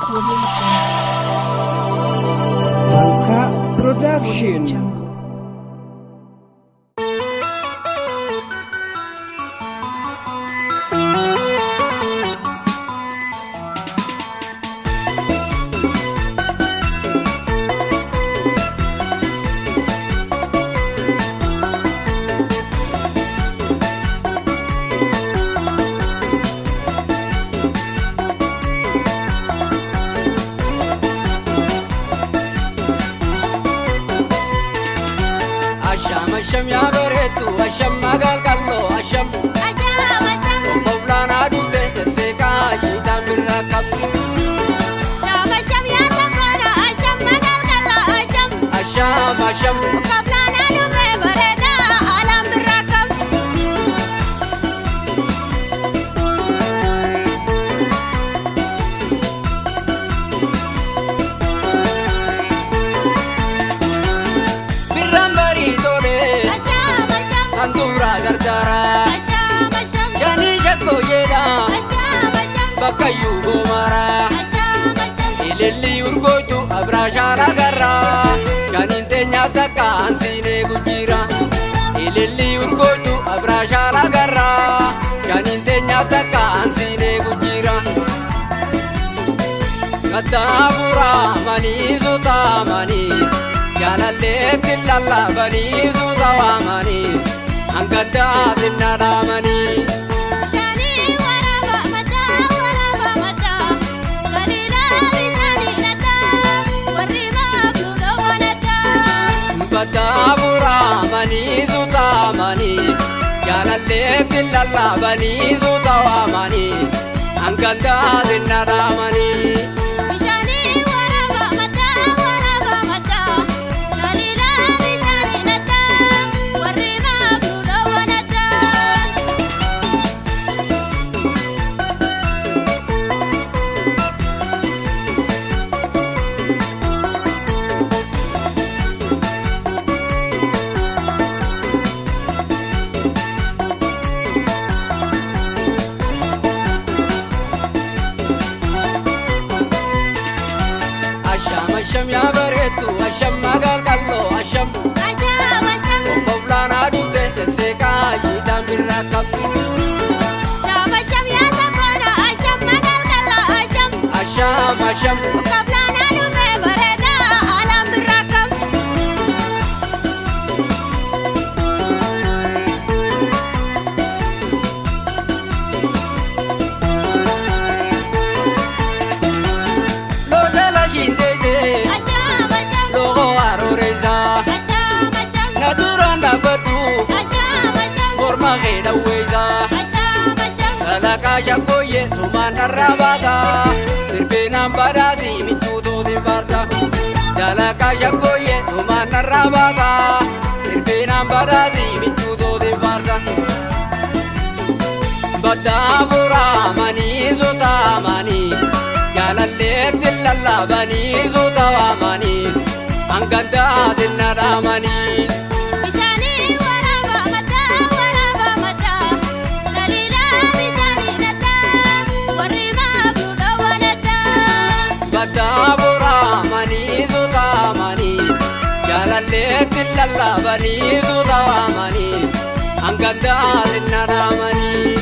Audio Malka Production. Jungle. Asham asham yaa bareeddu asham magaal qalloo asham Obbolaan dhufte sesseeqaa shiitaan birraa qabdu. Asham asham birraan barii tolee kan duraa gargaara. Shanii shakkoo jedha bakka iyyuu goomaara. Ililli urgootu abraashaala garraa. Shaniin teenyaas takka ansiinee gujjiira. Ililli urgootu abraashaala garraa. Shaniin teenyaas takka ansiinee gujjiira. Kattaafuraa manii suutaamanii jaalalleetti lallabanii suuta waamanii hangaddaa sinna dhaamanii. Kattaafuraa manii suutaamanii jaalalleetti lallabanii suuta waamanii hangaddaa sinna dhaamanii. Asham asham yaa bareeddu asham magaal qalloo asham Obbolaan dhufte sesseeqaa shiitaan birraa qabdu. Asham asham lola shinteessee loogoo arooreessaa na duraan dhaabbadhu morma kee dhawweessaa. Salaqaa shakkooyyee tumaan dharraa baasaa sirbeenaan badhaasii michuu toosin faarsa. Dalaqaa shakkooyyee tumaan dharraa baasaa sirbeenaan badhaasii michuu toosin faarsa. Baddaa buraamanii sutaamanii jaalalleetti lallabanii suuta waamanii hangaddaa sinna dhaamanii. Baddaa buraamanii sutaamanii jaalalleetti lallabanii suuta waamanii hangaddaa sinna dhaamanii.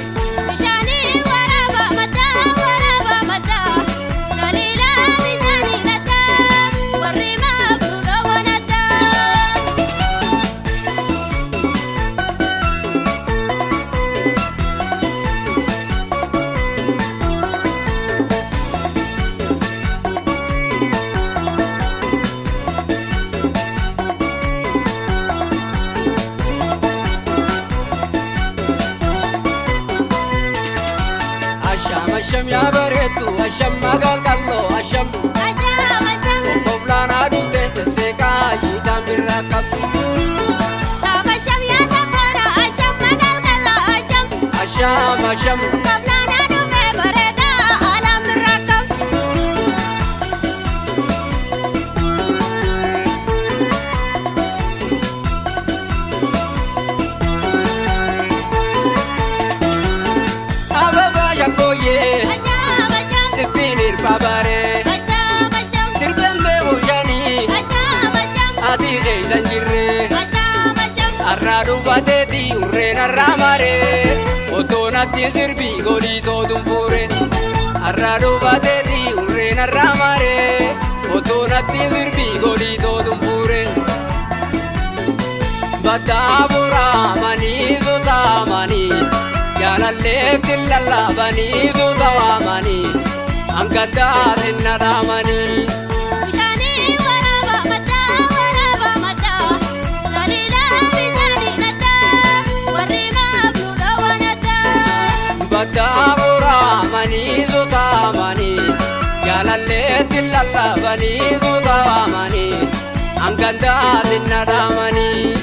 Asham asham yaa bareeddu asham magaal qalloo asham Obbolaan dhufte sesseeqaa shiitaan birraa qabdu. Asham asham ababaa shakkooyyee sittiin hirba baree. natti sirbii godhii tootuun fuure. Har'a dhufateeti urreen har'a maaree kottu natti sirbii godhii tootuun fuure. Bataaburamanii sutaamanii jaalalleetti lallabanii sutaamanii hangataa sinnadhaamanii. Bishaanii waraaba maddaa waraaba maddaa Laliilaa bishaanii naddaa warri maaf nu dhawwa naddaa. Bataaburamanii sutaamanii jaalalleetti lallabanii sutaamanii hangataa sinnadhaamanii.